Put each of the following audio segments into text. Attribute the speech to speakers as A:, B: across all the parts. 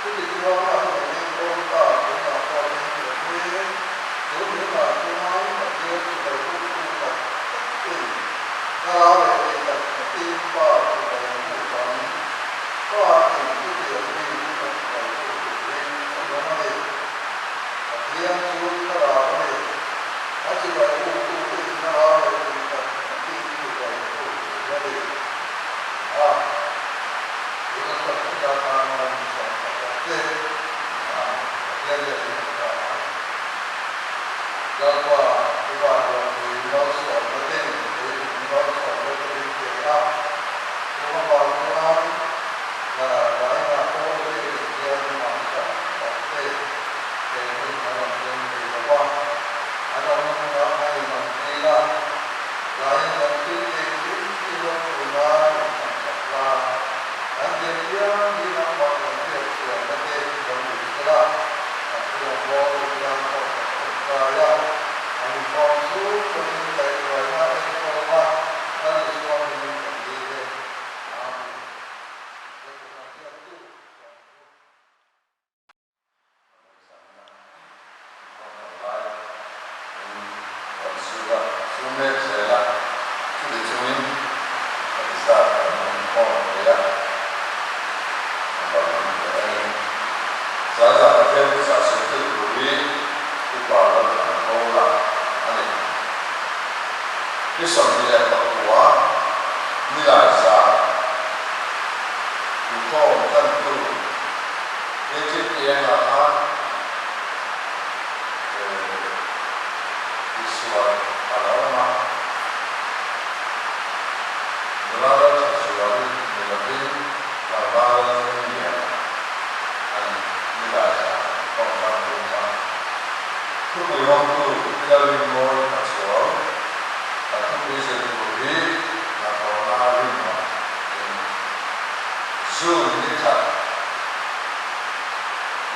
A: Chutichuan a hun a thleng dawn ta, tunah pawh a thleng tawh hle. Chu hunah chuan Pathian chibai buktu tak takin thlarau leh tih tak takin Pa chibai an buk ang. Pa in chutiang mi chu a chibai buk turin a zawng a ni. Pathian chu thlarau a ni. A chibai buktute in thlarau leh tih tak takin chibai buk tur a ni. A. Tuna chuan kan tan tan a min sawm tak tak che a, Pathian leh min ang ta a. Lalpa, i van ropui malsawmna ten keimah malsawmna te min pe a, chung avang chuan Laina pawh biak in thianghlim ang tak tak te he hun an rawn thleng thei lo va, an awmna hmunah a inawm tir a. Lain kan thil engkim hi ropui nan min hman sak la, kan biak thianghlim nangmah kan biak thiamna te lo ni sela, kan thurawngbâwl te tan pawh kan tawngtai a, an inkhawm chhung pawhin kaihhruaina enkawl la, Lal Isua hmingin kan dil e. Amen. Biakbukan biaktu Sawmtu.
B: He thil piangah khan tisual a lo awm a, nula ral tha zual ni lovin tlangval ral thleng lian a ni ni lai zan kawng tlang tum kha. Thupui hawngtu Lalrinmawi Pachuau, kan thupui zir tur hi hnathawhna rinawm in June ni khat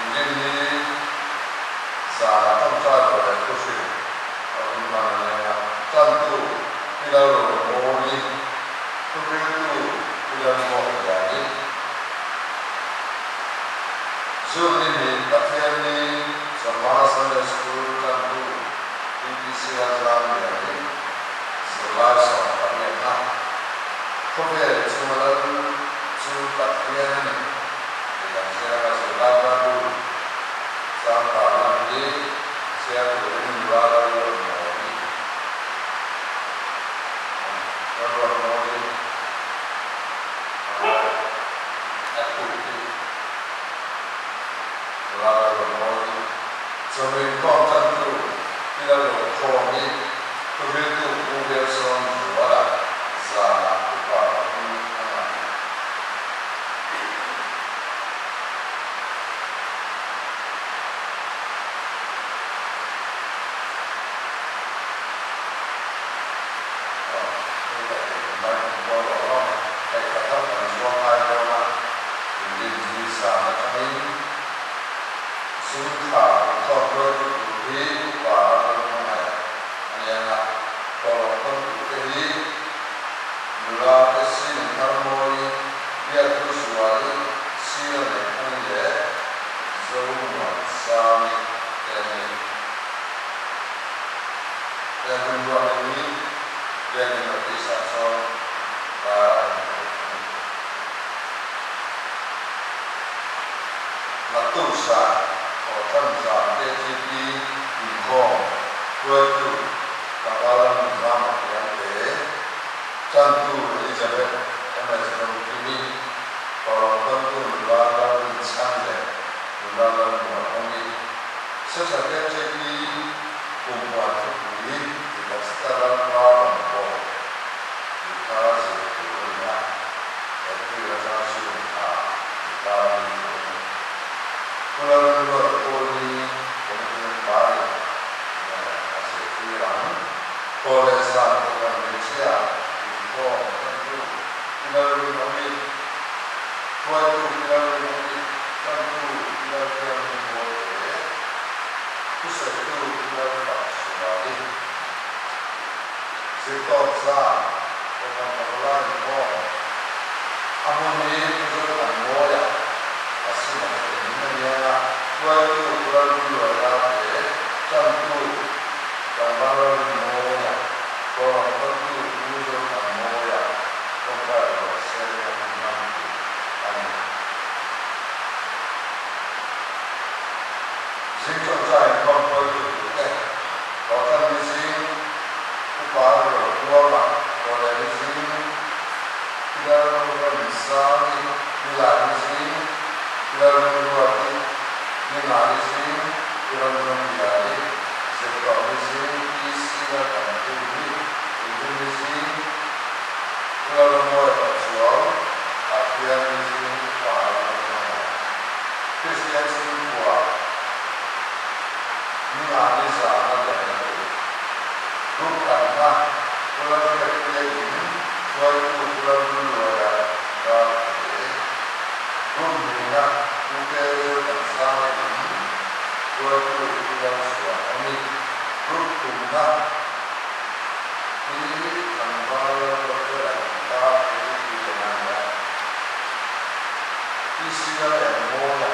B: Inrinni zanah tawngtai rual leh thuhrilh a hun hman a leng a, tantu Pi Lalrualmawii, thuhriltu Pi Lalmuakliani, June ni hnih Pathianni Chawhma Sunday School tantu Pi PC Lalzamliani, zirlai 18-na, khawvel chunga lal chu Pathian a ni tih kan zir anga zirlai Bible chang tarlan hi chhiar turin nula Lalruatmawii a ni. Lalruatmawii a ngai a tuk hi nula Lalruatmawii chawhmeh inkhawm tantu Pi Lalruatkhawmi Thuhriltu Pu Wilson Zuala zanah upa hming a ngah. Aw, hei ka tih hun lai kan kual lo lo. Hei kha tak kan chuang ngai dawn a, inrinni zan atangin Zungthla inkhawm hruaitu tur hi upa a rawn hmangaih a ni ang a, kawlawng tawntute hi nula te sin Tharmawii, Biaktu Zuali, Sira Neihthani leh Zomuansangi te an ni. He hun ruahman hi Biakin Office-ah chuan tar a ni thei a ni. Naktuk zan Thawhtan zan KTP inkhawm hruaitu Tlangval Nunzama Khiangte, Chantu Elizabeth MS Romkimi, Kawlawng Tawntu Nula Lalrinchhan leh Nula Lalmuanawmi, Central KTP Kumpuan Thupui tih tak zeta Lalpa rawngbâwl tih kha zir tur a ni a, April atanga June thla inkar a ni tur a ni. Pu Lalrinruata Kawlni Committee member-in a zirtir ang. Thawhleh zan Kohhran Hmeichhia inkhawm tantu Pi Lalrinawmi, hruaitu Pi Lalrinawmi, tantu Pi Lalthianghlim Mawlte, thusawitu Pi Lalfakzuali, Zirtawp zan Kohhran Pavalai inkhawm a hmun hi Pu Zothana. Hruaitu Pu Lalbuluaia te, Ṭantu Tlangval Lalrinmawia, Kawlawm kaltu Pu Zothanmawia ṭawngṭai rawh se hman tur a ni. Zing ṭawngṭai inkhawm hruaitu turte, Hlawhthlan ni zing, Upa Rotuanga, Tawleh ni zing, Pilar Remsangi, Nilai ni zing, Pilar Remruati, Ninga ni zing, Pu Ramzamliani, Zirtawp ni zing, PC Lalthanpuii, Inrin ni zing, Pu Lalramawia Pachuau, Pathian ni zing, Upa Lalramawia. Kristian chhungkua Ninga ni zana lian a tur. Group khatna Pu Lalhriatpuia in hruaitu Pu Lalbuluaia Ralte, Group hnihna Pu Kelzothansanga in hruaitu Pu Lalchhuanawmi, Group thumna Pi Tlangval Lalruatfela in tar Executive a ni a. Israel Engmawia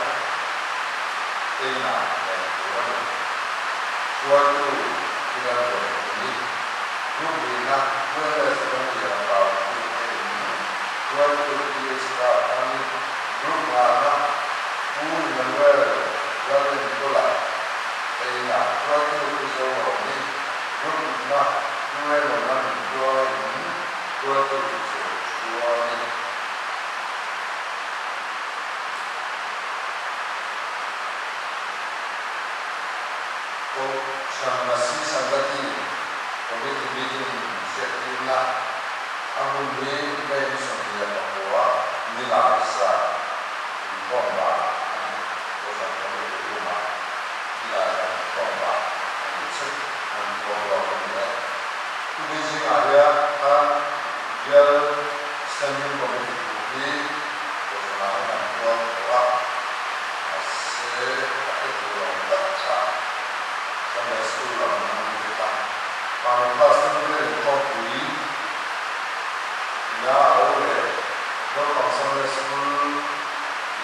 B: einah len tur a ni. Hruaitu Pilar Dawngpui, Group Lina Wellness Ramlian Raltu te in hruaitu PH Rap a ni. Group ngana Pu Emmanuel Lalrinpuala einah hruaitu Pu Zorawni, Group rukna Pu Raymond Lalnuntuala in hruaitu Pu Chhuani. Kohhran Masi Sangati Committee meeting hriattirna a hun hi May ni 29 nilai zan inkhawm danah a ni. Kohhran Committee room-ah nilai zan inkhawm dan a ni chu an puang lawk a ni e. Tuni zingah hian khan bial Standing Committee thu hi Kohhranah hian an puang tawh a, mahse a hre tur ang tak kha Sunday School lam an ni vek a. Mahni Pastor bial inkhawmpui ina a lo reh naupang Sunday School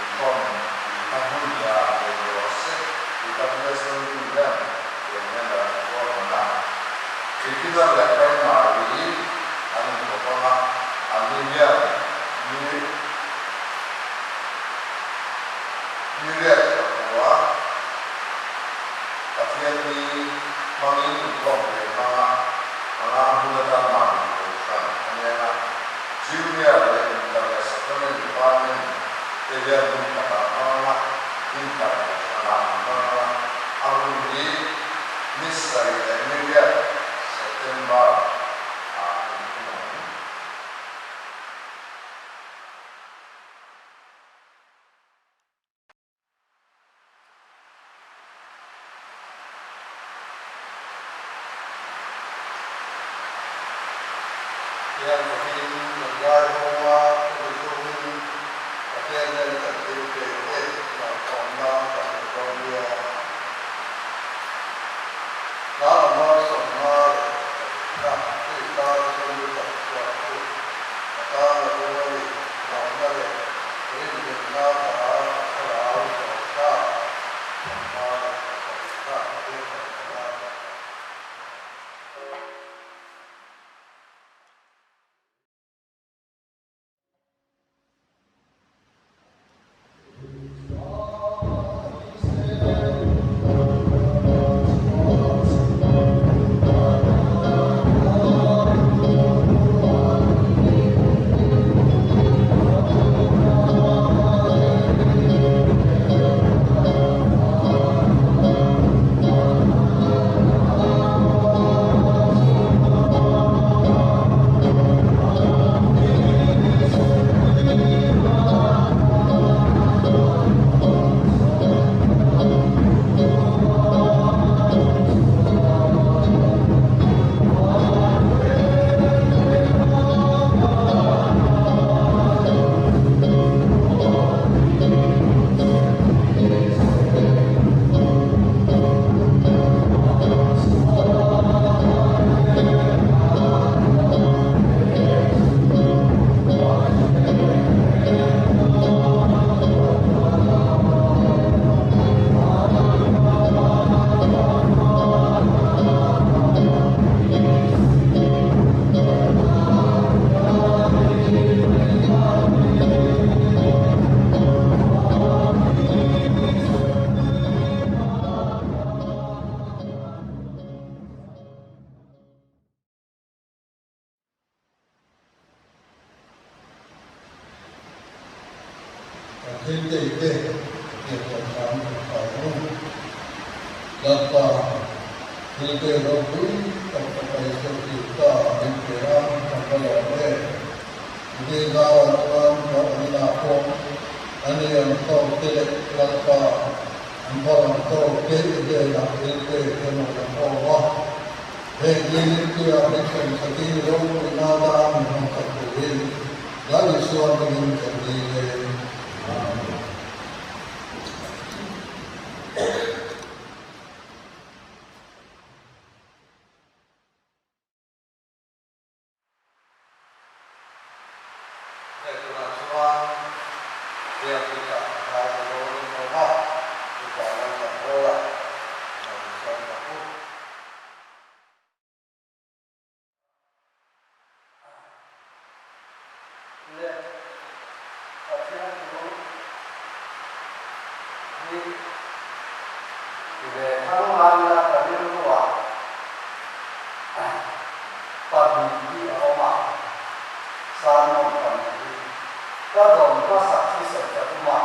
B: inkhawm pui kha hmun nia reh rawh se tih kha bial Standing hian tiang hian an puang hman a. Kripidar leh Primary an inkawp ang a, anni hian ni ni riat ka hmu a, Pathian ni hmangin inkhawm ve hmang a, a nga hun atan mahni kohhran a nen a, Junior leh Inter leh Supplement Department te hian hun khatah hmang ang a, Inter kohhranah an hmang ang a, a hun hi ni sarih leh ni riat September ah a ni thung ang.
A: Hian vawiin kan ngaihawm a, chumi chhungin Pathian nen kan thil pek te malsawmna kan hmu dawn nia. Hla number 57 Krista thisen lu tak chhuaktu ka tan a hlu a ni, lawmna leh rinhlimna thlarau ka thlarau zawng ta 57 Pathian kan ngaithla. thil peite ngaihtuah thiam tur thlai ang u. Lalpa, thil pe ropui tak Fapa Isua Krista min pe a, kan va lawm em? Chumi zarah chuan kan inah pawh ani ang tawk te leh Lalpa an phal ang tawk te i hnenah thil pe kan rawn la khawm a. Heng thil ah min hremsakin ropuina atan min hmangsak turin Lal Isua hmingin kan dil e. Amen. Hei tunah chuan Biakina ngai ta dawn in awm a, chutah lam kan hawl a, tunah Isua in a pu.
C: Le Pathian thu hi ti ve thang laia ka rilruah pahnih hi a awm a, sermon pahnih hi ka dawn hmasak hi sawi ka tum a,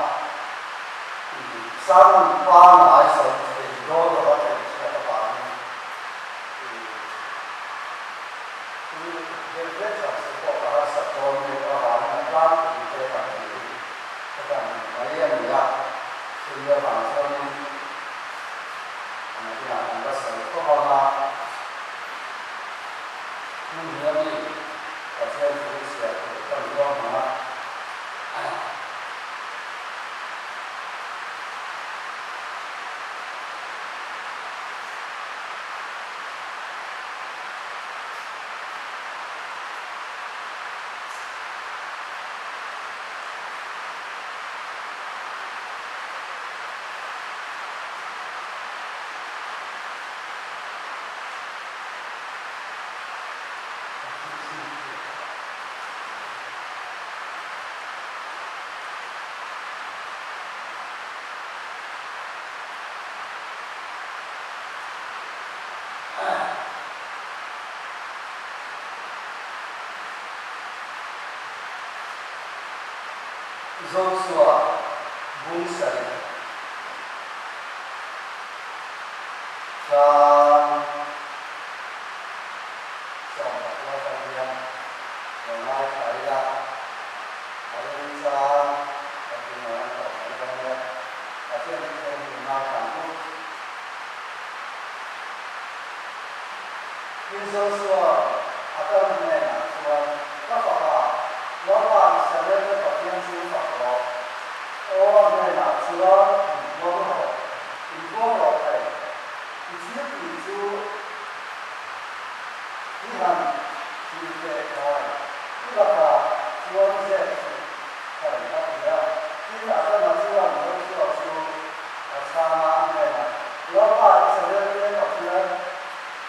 C: sermon pangngai sawi thei dawn lova ka inhriat avangin Thil deuh hlek han sawi pawh ka harsat dawn deuh avangin a tlangpui te kan tih hi ka dan mai a ni a, chumi avang chuanin nakinah kan la sawi khawp ang a, hmun hi a mi Pathian thu chhiar tur kan ruang hmang a. Joshua bung sarih chang 14 atang hian lo ngaithla ila a remchang ka tunah an tawh mai dawn e. Pathian chu thleng hi ngaithla ang u. Tin Joshua a kal hnenah chuan, Ka fapa, Lalpa Israelte Pathian chu fak rawh. Aw a hnenah chuan inpuang rawh, inpuang rawh thei. I thil tih chu i han thil teh thai, i lakah chuan zep suh thei, a ti a. Tin Akana chuan Joshua chu a chhang a, a hnenah, Lalpa Israelte Pathian,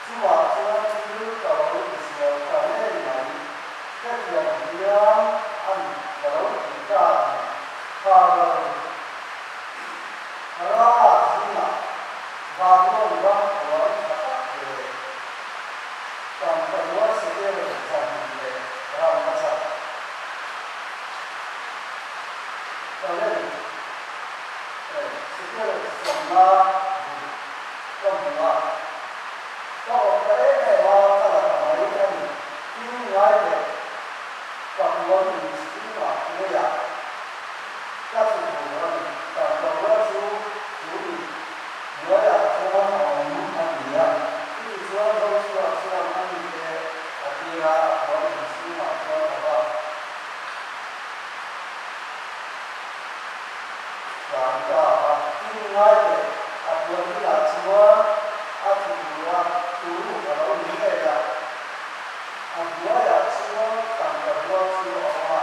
C: chungah chuan thil ka lo tisual ta ngei mai, hetiang hian a ni ka lo ti ta tih kha ral Rala zingah Babylon ram puan tha tak leh tangkarua sekel 200 leh ram a chak. Talent sekel 50 duh ka hmu a, ka awk ta em em a, ka la ta mai a ni. Tin ngai leh ka puan in chhungah leiah ka tlu tur a ni. Tangkarua chu chu in hnuaiah chuan a awm a ti a. Chutichuan Joshua chuan a mite a tir a, a puan in chhungah chuan a va tlan ta a. Tin ngai leh a puan inah chuan a tlu tur a, turuk a lo ni ngei a. A hnuaiah chuan tangkarua chu a awm a.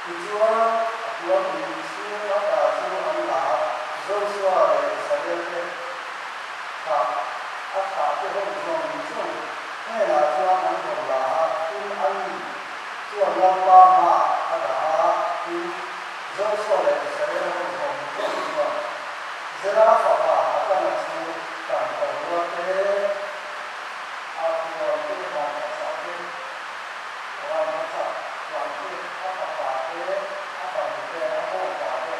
C: Tichuan, a puan in chhung ata chu an la a, Joshua leh Israel-te thah a thah te ho zawng zawng hnenah chuan an rawn la a, tin ani chuan Lalpa hmaah a dah a, tin, Joshua leh Israel ho zawng zawng chuan Zera fapa Akana chu tangkarua te, a puan te, rangkachak te, Rangkachak chuan te, a fapa te, a fanu te, a bawngpa te.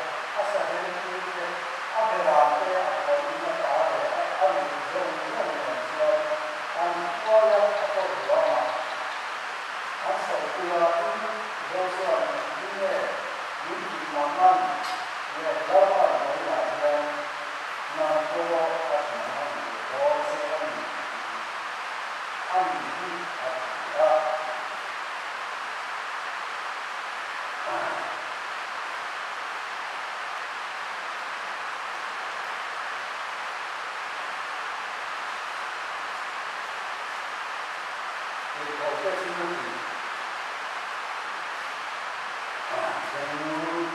A: te thil tih bung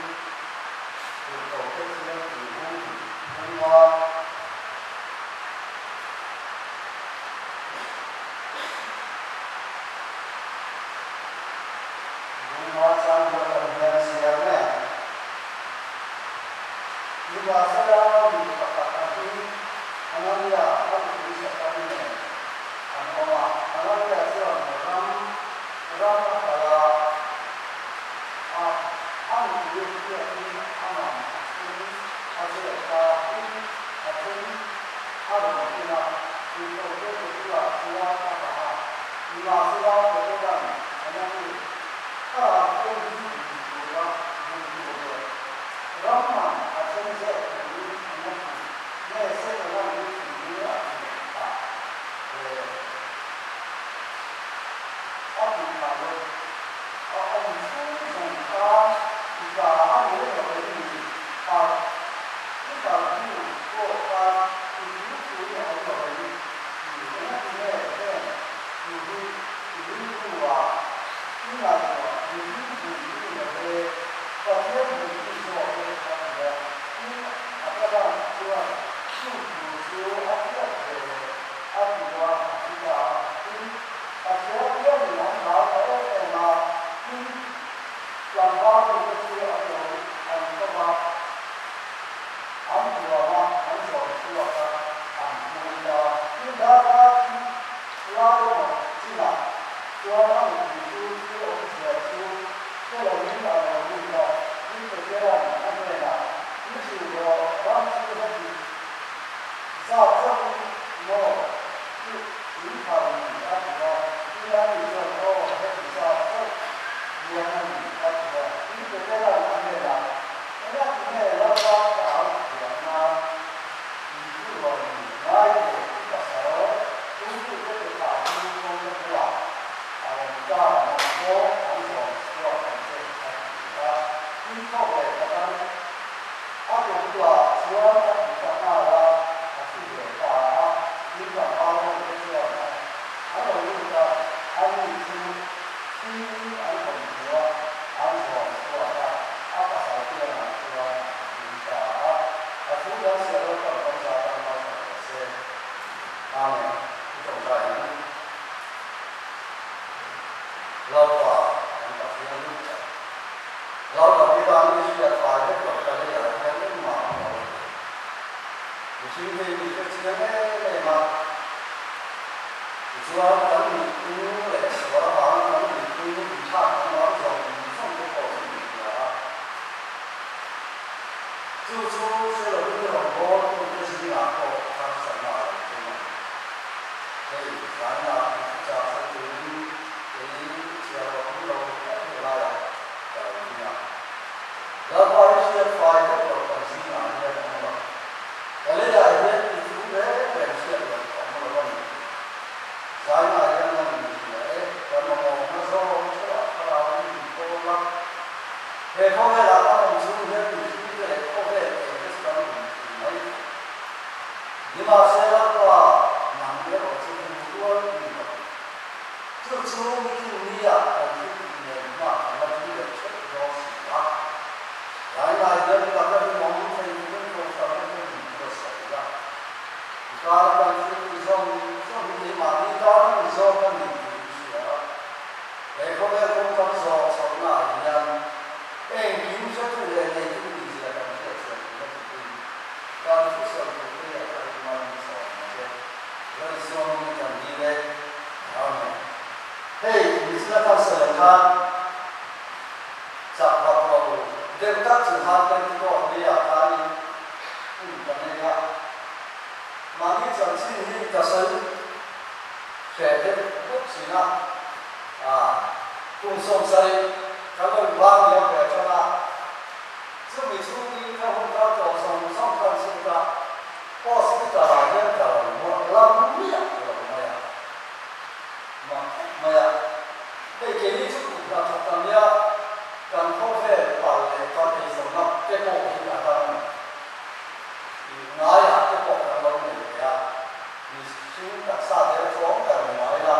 A: Tirhkohte thil tih bung bunga Bunga chang hi atang hian chhiar mai ang. Nimahsela mi pakhat a hming Anania a nupui Safari nen an awm a, Anania chuan ram ram a kal a, a a nupui hriatin a man a then a zep ta, tin a then a rawn pin a, tirhkohte ke bulah chuan a dah a, nimahsela Petera'n Anani a ralthleng hi in tura bumtu leh ram man a then zep turin an a ti nge Setana'n i thinlung a tih phah ve a tih phah le a awm chhung zawng khan i ta a ni reng lo em ni? Harh i kal hnu pawh khan i thu thu i awm lo em ni? Engati nge heng thu hi i rilru ah i ngaihtuah mihring bum i ni lo ve, Pathian bum i ni zawk e a ti a. Tin, a tladan chuan chu thu chu a hriat ve leh a tua a thi ta a. Tin, Pathian hianin an hlau ta em em a, tin, tlangval tute chu an lo an kawp a, an huam a, an zawn chhuak a, an phur ta. Tin, darkar thum lai emaw chinah chuan a nupui chu thil awmzia chu hre loin a lo lut a, tin, Petera'n a hnenah, Mi hrilh rawh, ram chu heti zat chauhin maw i in phal ni? a ti a. Tin, ani chuan, Aw, heti zat chauh hian a ni, a ti a. Tin, Petera'n a hnenah, Engati nge Lalpa thlarau thiam nan i thu rawn ngai teh i pasal tumtute ke thlah chu kawngka bulah a awm ta, nang pawh an zawm chhuak ang che, a ti a. Tin, thawk leh khatan a ke bulah chuan a tlu ta nghal a, a thi ve ta a. Tin, tlangval ho te chuan an lo lut a, ani chu thiin an thawmhnaw a, an zawm chhuak a, a pasal piangah chuan a tum ta a. A thu kan siam lalpan kan za tan malsawm rawh se. Amen. I tawngtai ang u. Lalpa kan Pathian lut tak. Lal Davida ni hriat fai vek loh ka leiah hian engmah a awm lo. Mihring hi mi hre chiang em em a. Tichuan kan mihring leh sual avanga kan mihring inthlak danglam zawng zawng te pawh chu min hria a. Chu chu hre lovin rawngbâwl tute zingah pawh harsatna a lo thleng a ni. Hei, zaina i thuchah sawi turin kei chhiar loh awm lo tak hei laiah ka lo ding a. Lalpa hi hriat fai vek loh kan zingah hian a awm lo. Ka leiah hian i thu reng reng hriat loh a awm lo a ni. Zaina hian nang min hria e, kan mamawhna zawng theuhah thlarau in min kawl a. He khawvelah kan awm chung hian mihringte leh khawvel eng te chu kan awm thin mai thei. Nimahse Lalpa nang erawh chu hmu rual i ni lo. Chu chu mitin nia kan thil tih nen hma kan la ding leh theuh dawn si a. Lailai hian i laka rinawm thei turin kohhran te min buatsaih la. I kara kan thil tih zawng zawng hi keimahni tana mi zawk a ni tih i hria a. He khawvel kawng kan zawh chhohnaah hian engkim hretu leh neitu nihzia kan hriatchhuah theihna turin kan thusawi turte hi a tharin man min sawm ang che. Lalsuam in kan dil e. Amen. Hei, michina khan sawi ang khan chak vak lo deuh tak chung khan Pentecost ni ah khanin hun ka nei a. Mahni chanchin hi ka sawi hreh deuh bawk thin a. Kum 70 kan lo invang liam ve tan a, chumi chhungin ka hun kal tawh zawng zawng kan chhut a, hospital ah hian ka lo muah lam miah lo mai a, mak khawp mai a. Hei keini chu kut hnathawk kan nia, kan khawvel pal leh kan eizawnna te pawh hi a dang a ni. Ngaiah te pawh kan lo nei ve a. Mihring taksa der tlawm kan ni mai la,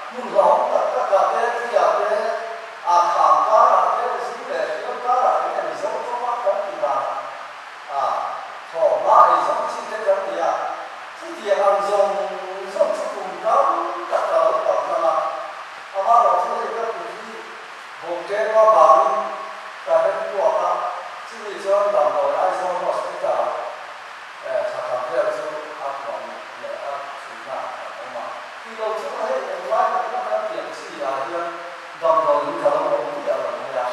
A: hmun hlauhawm tak taka.
C: Bawkṭem avangin ka hem puak a, chumi chuan damdawi Aizawl Hospital ah thla khat vel chu a tuam leh a chhunna kan awm a. Tih lo chu hei englai natna kan pian chi ah hian damdawiin ka lo awm miah lo mai a.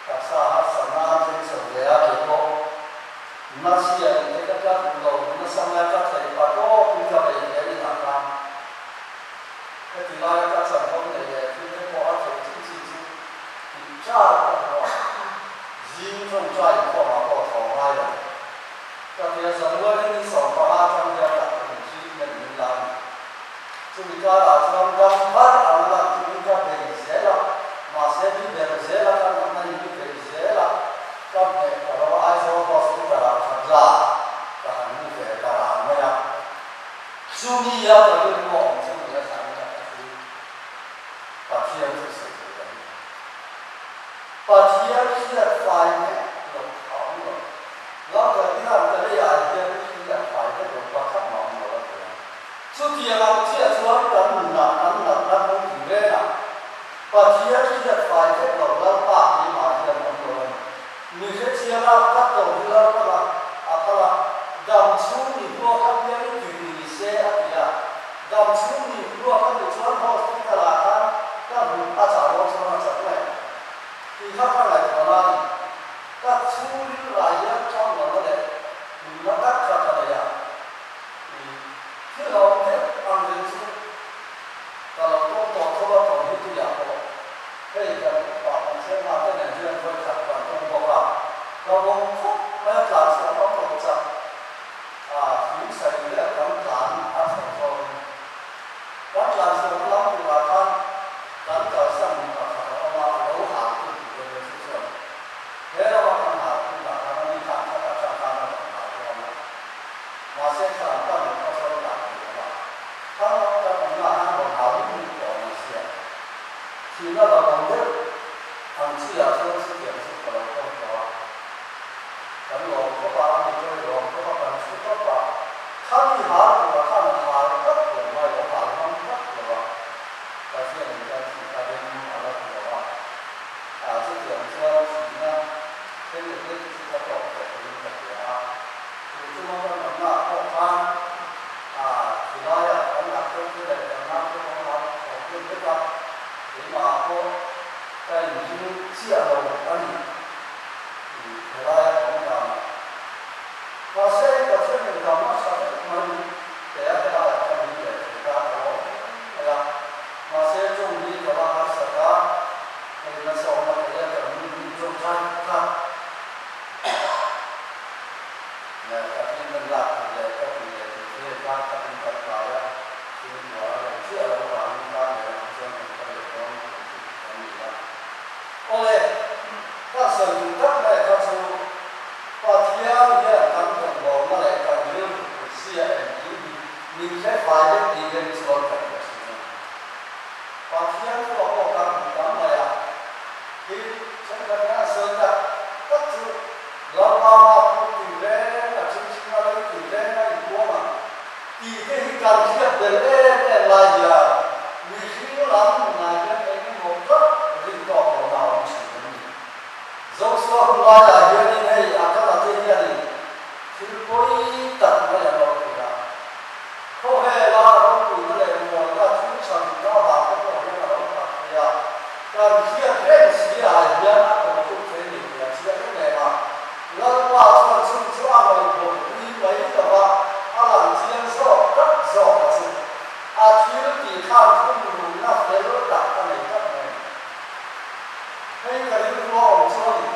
C: Taksa harsatna an thleng chho ve a, keipawh Nasia in te ka tla duh lo, nasa ngai ka thei pa tawkin ka bei hle inah khan. Heti laia ka chanvo nei leh thil te pawh a theih chin chin chu tih char ka hmu a, zing tawngtai inkhawmah pawh thaw ngai lo. Ka tia January ni 15 atang hian doctor in treatment min la a ni. Chumi karah chuan dam har ang a lan tumin ka bei zel a, mahse mi ber zel a ka natna in mi bei zel a, ka hmeh ka lo Aizawl Hospital ah khat la ka han mu ve ta ran mai a. Chumi a ka rilru a awm chu ni a thlan in a ka chu Pathian chu sawi tur ka ni. Pathian hriat fai vek loh a awm lo. Lalber hian ka leiah hian hriat fai vek loh pakhat mah awm lo a ti a. Chutiang ang chiah chuan kan nunah kan natna kawng tin rengah Pathian hriat fai vek loh Lalpa keimah hian awm lo a ni. Mi hrechianga ka tawh hi Lalpana a phal a, dam chhung ni hua kha bialin tir ni se a ti a. Dam chhung ni hua ka nih chuan hospital ah khan ka hmuh a chah dawn chuan a chak mai ang tih kha ka ngaihtuah na a ni. Ka chhungril rah hian thamlohna leh nunna tak kha ka nei a. Thil awm deuh ang reng chu ka lo tawng tawh tho a tawn hi tuiah pawh hei kan upa kan chheng te nen hian vawi khat kan tawng bawk a, ka vawng khawp mai a tlan chhuah ngam lo chak a thing sai vel kan tlan a chho zawngin kan tlan chhuahna lam turah khan kan kalsan mi pakhat a awm a, a lo hal tum tih ve ve chu chuan he rama kan hal hunah khan ani khan khat atang khan a rawn hal dawn a. Mahse thlan pan lo kha chuan dan a ni lo a, thlang lam kan awmna ah hian rawn hau ring ring tawh mai sia. Thihna lo awm deuh ang chi ah chuan chutiang chu ka lo tawng tawh a, kan lawm khawp a, a ni pawh i lawm khawp a, kan thu tawp a, khami hal turah khan a hal tlat lo mai, a hal ngam tlat lo a, Pathianin kan thih kha rem a la ti lo a, ah chutiang chuan thihna thil leh chu ka tawk tawh turin ka hria a. Chu chunga kan awmna ah pawh khan khilaiah kan doctor te leh kan naute pawh an thawk deuh vek a, keimah ah pawh ka inring chiah lo a ni tih khelaia ka awm dan ah. Mahse hei Pathian in dam a tha vek mai in pe a helaiah khan min leh thei ta ka lawm hle mai a, mahse chung hi ka la harsat a, hei nasa awmna thei a kan min tawngtai bawk a. Leh ka treatment lak tur leh ka tih leh tih te khan ka tum tak tlai a, thil tuar a rem chiah lo vangin tan leh ang chuan kan kal leh dawn kan tih kan ni a. Awle, ka sawi duh tak mai kha chu Pathian hian kan rawngbawlna leh kan rilru put zia engkim hi min hre fai vek tih rem chuan kan hre thin a. Pathian chu a pawh kan hmu tam mai a, tin thenkhat hian a sawi tak tak chu Lalpa hma put tin reng a chhungchhung a lei tin reng a inpuang ang tih te hi kan hriat bel em em lai hian mihring lam nunah hian eng emaw tlat rin tawk lohna a awm thin em ni? Joshua hun laiah hianin hei a kala te hianin thil pawi tak mai an lo ti a. Khawvela ropuina leh mualna thil tha duhna avang te pawh hian a lo khat thei a, kan hriat reng si ah hian a tawhtluk thei ni tih a chiang em em a. Lalpa chuan chung chu a ngaihbawm pui mai lo va, a lang chiang zawk tak zawk a chu. A thil tih khan thungrunna fel tak a nei tlat mai a ni. Hei ka rilru a awm chu a ni.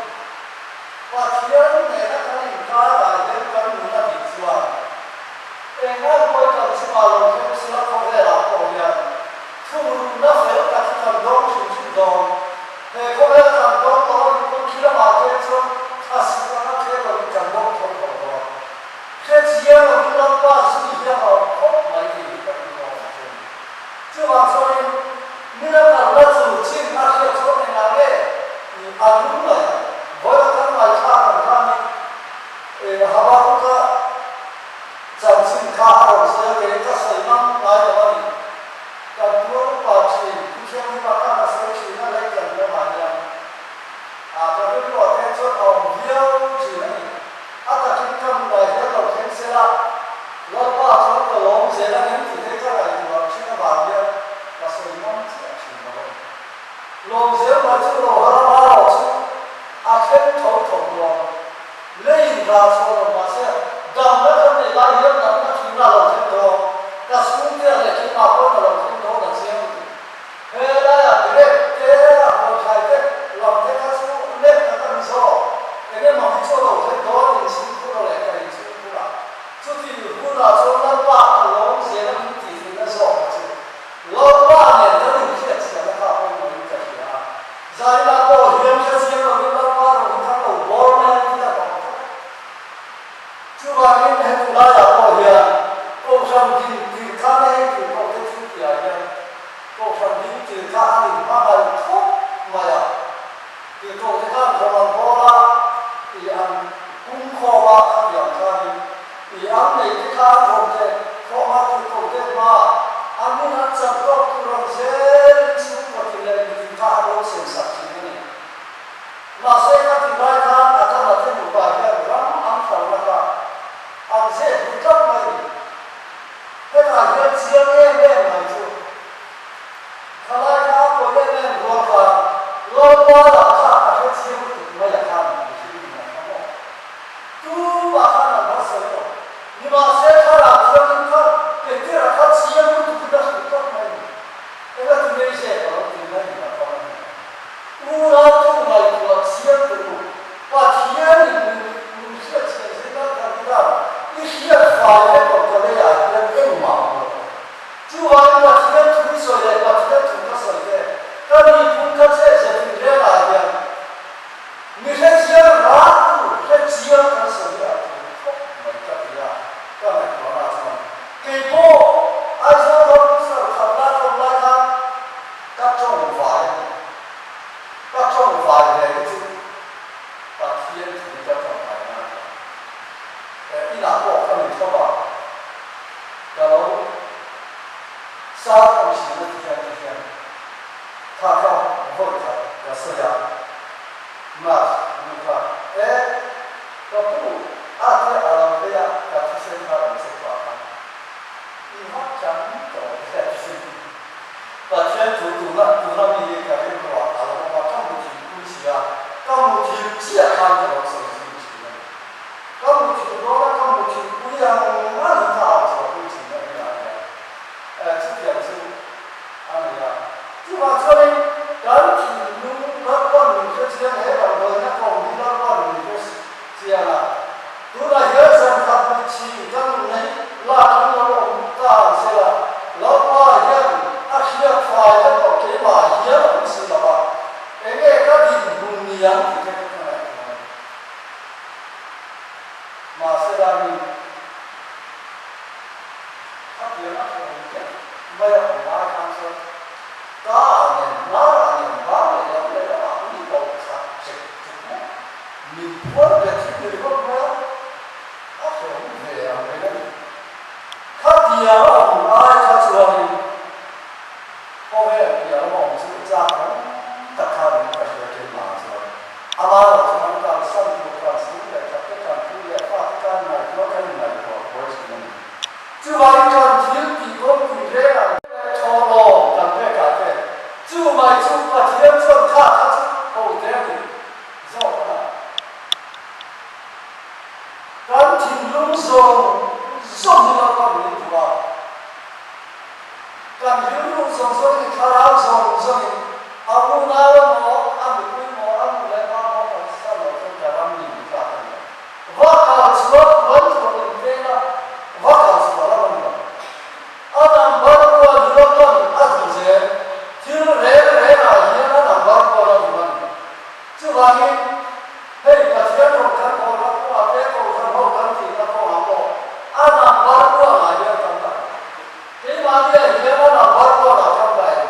C: Pathian nena kan inkarah hian kan nun a dik chuan eng a huai kan chungah lo thleng sela khawvelah pawh hian thungrunna fel tak hi kan dawng hrim hrim dawn. He khawvel kan dawng tawh a nih pawn khi lamah te chuan thlasik anga khel loin kan dawng tho tho dawn. Hrechiang loin Lalpa zui hi a hlauh khawp mai tih hi ka rilru a awm chu a ni. Chuvang chuanin mina kalna chu chin a hriat chuan engah nge i a lung mai ang? Vawiin kan ngaithla kan khanin Habakuka chanchin kha a rawn sawi a, kei ka sawi. rah chhuah lo mah se, damna kan neih lai hian natna thihna a lo thleng dawn. Ka chhungte leh keimah pawhin a lo thleng dawn a chiang lutuk. He laiah direct te, a huaithlai te, lam te kha chu let tak a ni zawk. Eng emaw hi chu a lo thleng dawn inchhungkhur a leh ka inchhungkhur a. Chuti hunah chuan Lalpa ka lawm zel a min tih theihna zawk kha chu Lalpa nen kan inhriatchhiahna kha a pawimawhin ka hria a. Zaina pawh hian hrechiang lovin Lalpa rawng hi kan lo bawr mai a tih a vang tlat. Chuvangin heti laiah pawh hian Kohhran din tir khan a hei tur pawh te thil tihah hian Kohhran din tir kha an inhmangaih khawp mai a. Tirhkoh te khan rawng an bawl a, i an pung khawm a khatiang khanin i an nei te kha an rawn te khawm a tirhkoh te hmaah an in an chan tawk tur ang zelin chhungkaw tin leh mitin kha an lo sem sak thin a ni. Mahse ka ti lai khan Adama te nupa hian ram an hlalna kha an zeh duh tlat mai ni. Hetah hian chiang em em mai chu thalai kha a pawi em em rual khan Lalpa lah kha a hre chiang lutuk mai a khan mihring in an hla maw? Tumah khan an va sawi lo. Nimahse thlarau thianghlim khan Petera kha chiang lutuk in a hrilh tlat mai ni. Engati nge i zep a lo ti mai ni a khan a ni. Unau chu ngaihtuah chiang teh u, Pathianin min min hriat chhian zir nan kha hian i hriat fai vek lo ka leiah hian engmah a awm lo. Chuvangin Pathian thu i sawi leh Pathian thu ka sawi te, ka nihphung ka chet zetin rengah hian mi hre chiang rat tu hre chiang kan sawi hi a tul khawp mai ka ti a, ka ngaihtuahna chuan keipawh Aizawl Hospital khat lai ka awm lai khan Ka tawngvai a ni. Ka tawngvai ve hi chu Pathian thu hi ka tawngvai ngai lo. Eh, inah pawh ka ni tho a, ka lo sar awm thin a ti hian ti hian kha ka vawi khat ka sawi a, nurse nu kha, eh, ka pu a te a lo phei a, ka thisen kha rawn check pah khan i va chang tawh ve a ti. Pathian thu tuna tuna mi hi ka rilruah a lo awm a, ka muthilh pui si a, ka muthilh chiah khan ka lo sawi zui thin a ni. Ka muthilh dawn a, ka muthilh pui ang angin ka au chhuah pui thin a rinah hian eh chutiang chu a ni a. Chuvang chuanin kan thinlung Lalpan min hre chiang he damdawiina ka awm hi Lalpan min hre chiang a, tunah hian zan khat mitchhi ka nunna hi lak in lo awm ta ang se la, Lalpa hian a hriat fai vek lo keimah hian a awm si lo va, enge ka dinhmun ni ang tih te ka ngaihtuah a ni. Mahse la mi khatiang a thawm vek mai a awm lai khan chuan ka ah nen hnar ah nen bang leh lam leh lamah ni pawh khat chek chuk mai. Min phuar bet hi ni ringawt mai a, a hrehawm ve ang reng a ni. Khatiang a awm lai kha chuanin khawvel piah lama awm chu chak awm tak kha niin ka hria keimah chuan. Amaherawh chu an kalsan tur kan chhung leh khat te kan thu leh fa te kan ngaihtuah kan inngaihtuah buai thin a ni. Chuvangin kan thil tih kawngpui reng ang leh thawhlawm kan pekah te chu mai chu Pathian chuan kha kha chu ho te a ni. Zawk a. Kan thinlung zawng zawng hi Lalpa min duh a. Kan rilru zawng zawngin, thlarau zawng zawngin, a unau emaw, a nupui maw, a nu leh pa maw kan sa lo chuan ka ram ni ni tlak a ni lo. Va kal chhuah puan thuah inpeng a, va kal chhuah lam a ni lo. A number kual hi Lalpan a duh zel. Thil reng rengah hian a number kual a duh a ni. Chuvangin, hei Pathian rawn kan bawlna kawngah te, Kohhran ho kan tihna kawngah pawh a number kualah hian kan dah lo. Keimahniah hian a number kualah kan dah em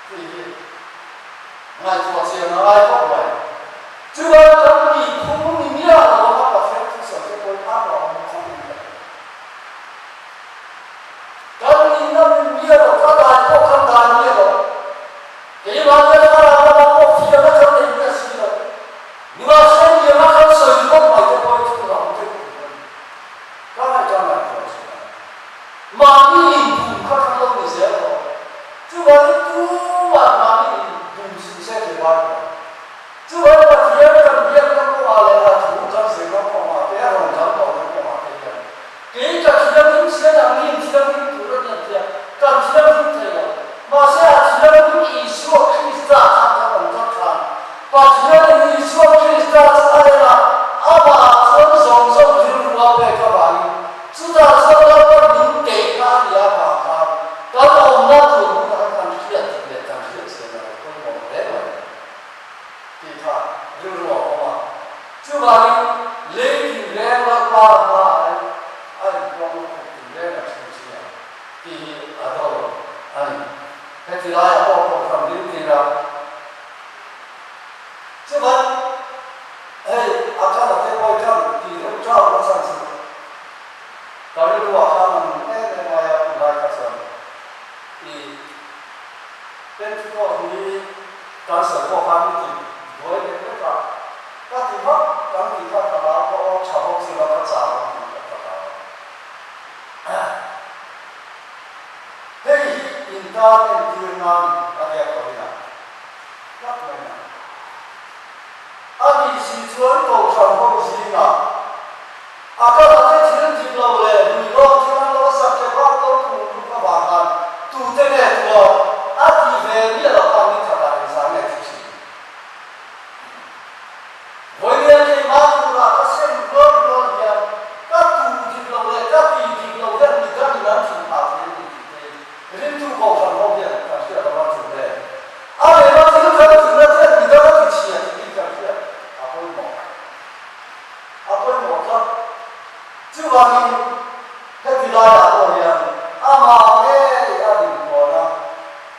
C: tih hi ngaihtuah chian a ngai khawp mai. Chuan kan nihphung ni miah lo anga Pathian thusawi te pawhin a hlauhawm khawp in ka hria. Kan nihna min miah lo, ka dai pawh kan dai miah lo. Keimahnia thlarau lamah pawh fiahna kan nei miah si lo. Nimahse nianga kan sawi ringawt mai te pawhin thu ram deuh tur a ni. Ka ngaihtuah ngaihtuah thin a. Mahni inbum kha kan lo ni zel tawh. Chuvangin tumah mahni inbum suh se tih lai lo. Chuvangin Pathian kan biakna kawngah leh a thu kan zirna kawngah. hmaah a inpuang lutuk tinreng a chhinchhiah tih hi a dawn a ni. Heti laiah pawh kohhran ding tira chuan hei a kal a te pawi kal tih deuh chau na chhan chu ka rilruah khan a nung em em mai a tunlai kha chuan i Pentecost ni kan sawi pawh khan i ti buai lek lek a, ka ti vak kan tih kha ka hlau ka aw tha bawk sila ka chau ang tih ka ka hlau. Hei hi in tan entir nan a biak tawh ina tlat mai na. A nih si chuan kohhran ho zingah a ka la te thil dik lo leh hlui lawk thil an lo sak ke bak lo thung tuk avang khan tute nge tuar a ti ve miah lo khan ni khatah engzah nge thi thin. Vawiin keimah turah ka sem rual rual hian ka tu dik lo leh ka ti dik lo hian midang in an thin phah thei a ni tih te ringtu kohhran ho hian kan hriat a va tul em. A lehma thil kan tihna te hian midang a ti chhia tih hi kan hriat a pawimawh. A pawimawh tlat. Chuvangin heti laiah pawh hian amah ngei a dinphuan a,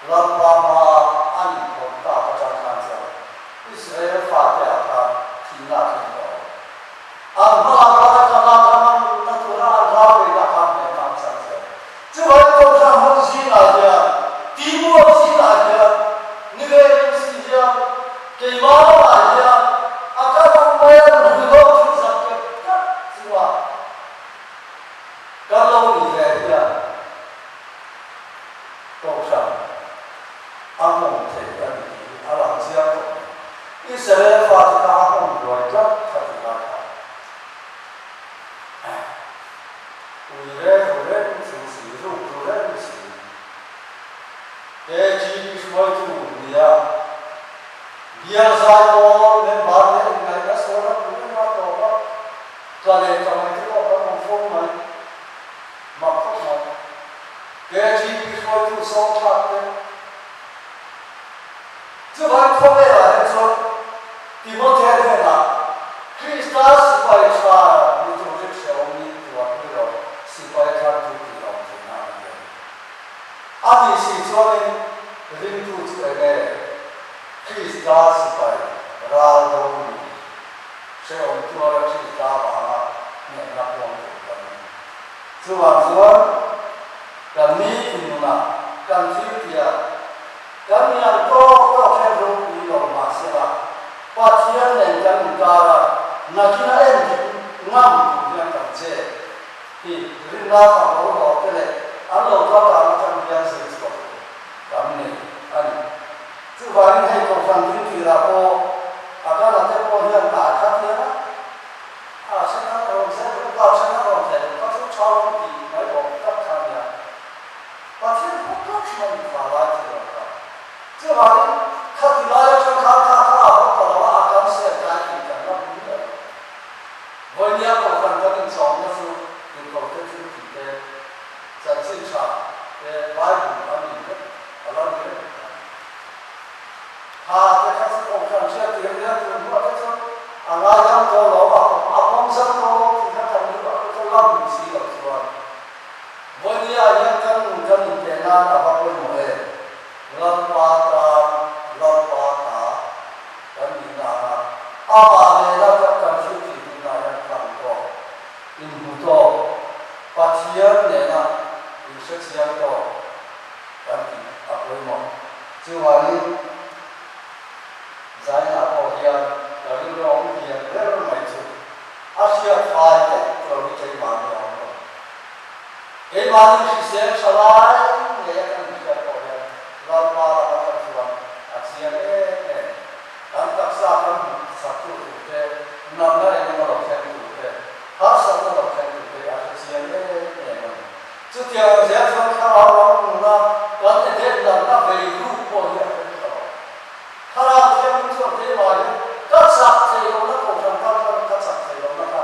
C: Lalpa hmaa a inphawn tak atang khan chuan Israel fate ah khan thihna a thleng tawh lo. An hmalam khan a Kanaan ram an luhna tura an ral beihna khan hnehna an chang zel. Chuvangin Kohhran ho zingah hian, Timuak zingah hian, Nivein si hian, keimah lamah hian a kal ang mai a nui hlawm thil zak kep tlat chunga kan lo nih ve hian Kohhran a hmawm thei a ni tih hi a lang chiang khawp mai. Israel fate kha a hmawm buai tlat kha ti lai kha. Ui reng ru reng chung si, ruk ru reng si. KGB hruaitu nia bial zai pawl member leh inngaihna sual a hmu reng a tawp a, tla leh tla mai te pawh kan awm fo mai. Mak khawp mai. KGB hruaitu sawng thlak te. Chuvang khawvelah hian chuan Timothea hnenah Krista sipai tha ni turin hrehawm in tuar pui rawh, sipai thar chu tih awm theihna a ni em? A nih si chuanin ringtu chu eng nge Krista sipai ral do ni hrehawm tuara Krista vanga hnehna puang tur kan ni. Chuvang chuan kan nitin nunah kan thil tia kan niang tawk tawk hian ropui lo mah sela Pathian nen kan inkar a, nakin a en dik ngam tur hian kan che hi rinna fak lo hlawh te leh an lo kal dan atang hian zir chhuah tur kan nei a ni. Chuvangin hei kohhran dingtirah pawh a kala te pawh hian hnai khat hian a A then a rawn zet ruk a, then a rawn thlen ruk a, chu tha rawng tih mai awm tak kha a nia. Pathian pawh tlat mai in tha lai thei lo kha. Chuvangin khati lai atang khan kha kha a haw ta lo a, a kan ser kai tih kan la hmu miah lo. Vawinia kohhran kan inchawmna chu inkote thil tih te, chanchin tha te, Bible a ni vek, a la ni reng a ni. Tha te kha chu kohhran hriat tir nia tun hnuah te chuan a ngaidam tawh lo a, a pawm zan tawh lo tih kha kan duh a, chu chu la hmu si lo chuan Vawinia hian kan nun kan inpeh nan a va pawimawh em? Lalpa tan Lalpa ta kan nihna anga amah nena kan kan thil tih hunah hian kan tawk, inhmu tawk, Pathian nena inhrechiang tawk kan tih a pawimawh. Chuvangin Zaina pawh hian ka rilru a awm lian ber mai chu a hriat fai vek lo hi keimahni a awm lo. Keimahni hrisel tha lai ngei a kan inhriat pawh hian Lalpa lama kan chuan a chiang em em. Kan taksa kan hmuh sak tu tur te, natna eng emaw lo thleng tur te, harsatna lo thleng tur te a hre chiang em em a ni. Chutiang ang zel chuan thlarau lam nuna kan Eden natna vei ruk pawh hi a hre ta lo. Thlarau thianghlim chuan keimah hian ka chak thei lohna kohhran kal khan ka chak thei lohna kha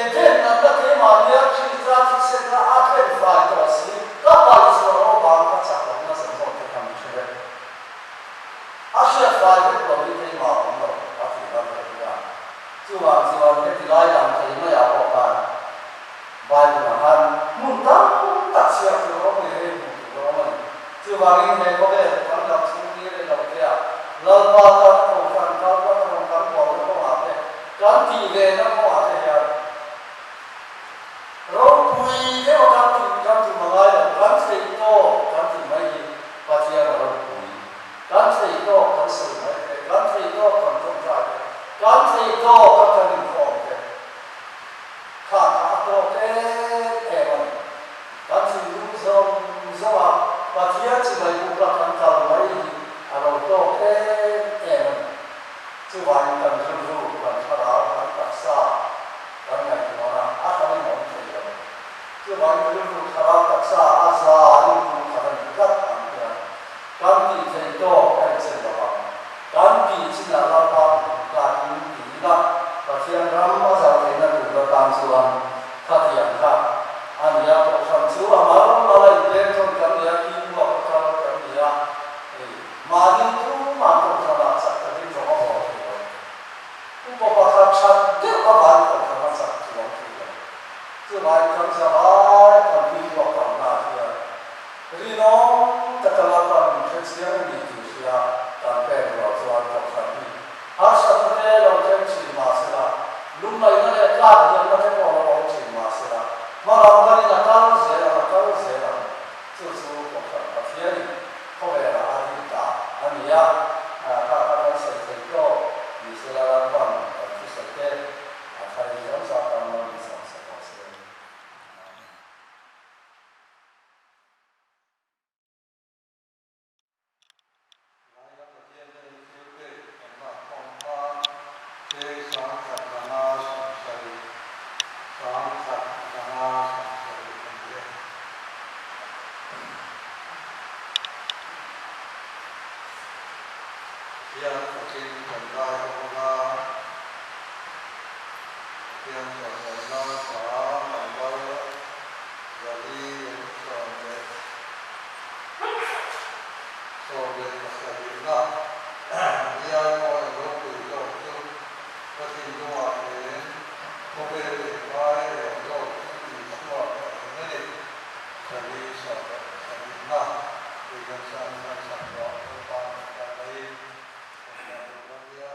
C: Eden natna keimah nia Krista thisen kha a tlen fai tawh si, ka paih chhuah loh avang ka chak lohna zawng zawng te kha min hre vek. A hriat fai vek lo hi keimah awm lo a ti lam reng a. Chuvang chuan heti lai lang thei maiah pawh. Chuvangin he khawvel kan dam chhung ni rei lo te ah Lalpa tan Kohhran kalpawh a rawn kan buaina kawngah te, kan tih ve na kawngah te hian ropui deuh a kan tih kan tum a ngai lo, kan theih tawk kan tih mai hi Pathian a ropui. Kan theih tawk kan sawi mai te, kan theih tawk kan tawngtai te, kan theih tawk a kan inkhawm te kha kha a tawk em em a ni. Kan thinlung zawng zawng a Pathian chibai buk a kan kal mai hi a lo tawk em em a ni. Chuvangin kan rilru, kan thlarau, kan taksa kan ngaihtuah a, a hranin a awm thei lo. Chuvangin rilru, thlarau, taksa a za in kum khat a ni tlat ang hian kan tih theih tawk a inchen lo ang. Kan tih chinah Lalpa hmuh in ti ila, Pathian ram a zau theihna tur atan chuan khatiang kha a ni a, Kohhran chu a mal mal a inpeng thawn kan ni a, teamwork a kal kan ni a, hei mahni tumah Kohhranah chak takin rawng a bawl thei lo. Upa pakhat that deuh avangin Kohhran a chak chuang thei lo. Chuvangin kan zavai kan teamwork kalnaah hian Rinawm taka Lalpa min hre chiang a ni tih hria kan pek rual chuan Kohhran hi harsatna te lo thleng thin mah sela, lungngaihna leh tlak hniamna te pawh lo awm thin mah sela, hmalam panin a kal zel ang, a kal zel ang. Chu chu Kohhran Pathianin khawvelah a rin ta a ni a, kha kha kan sawi thei tawk ni sela Lalpa'n kan thusawi te a thar in tam zat tan lo insak sak rawh se. Amen.
A: Laia Pathian hnen thil pek kan lak khawm khan cheng 1570, 1570 a ni e. Pathian fakin kan zai ho anga Pathian chawimawi nan hla number 477 Bial mawi ropui zawk chu ka thinlungah eng khawvel eng ai eng zawk chu Isua ka eng a ni. 477 Tih kan san kan sak zawh Lalpa kan maiin kan zai dawn nia.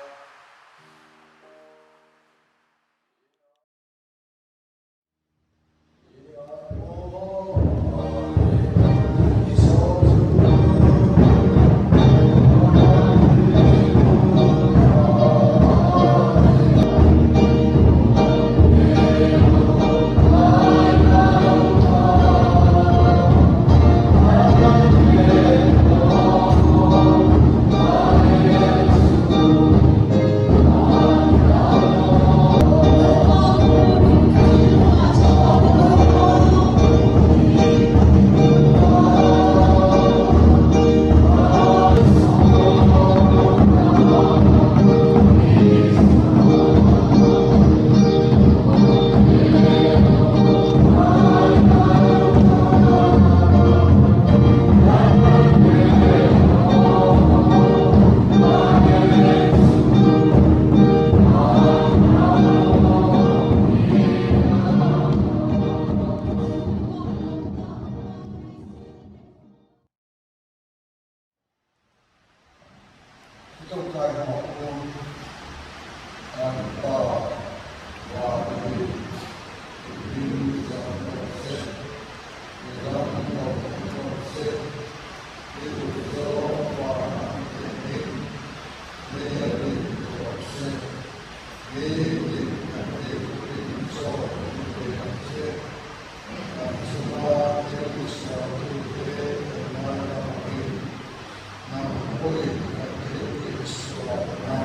A: Tawngtai hmawh u, kan Pa Van mi, i hming zah rawh se, i ram lo thleng rawh se, i duhzawng vanah i thlengin leia dik rawh se, nitin kan ei turin chaw min pe ang che. Kan chunga thil tisualtute kan ngaidam angin, nang pawhin kan thil tihsual a.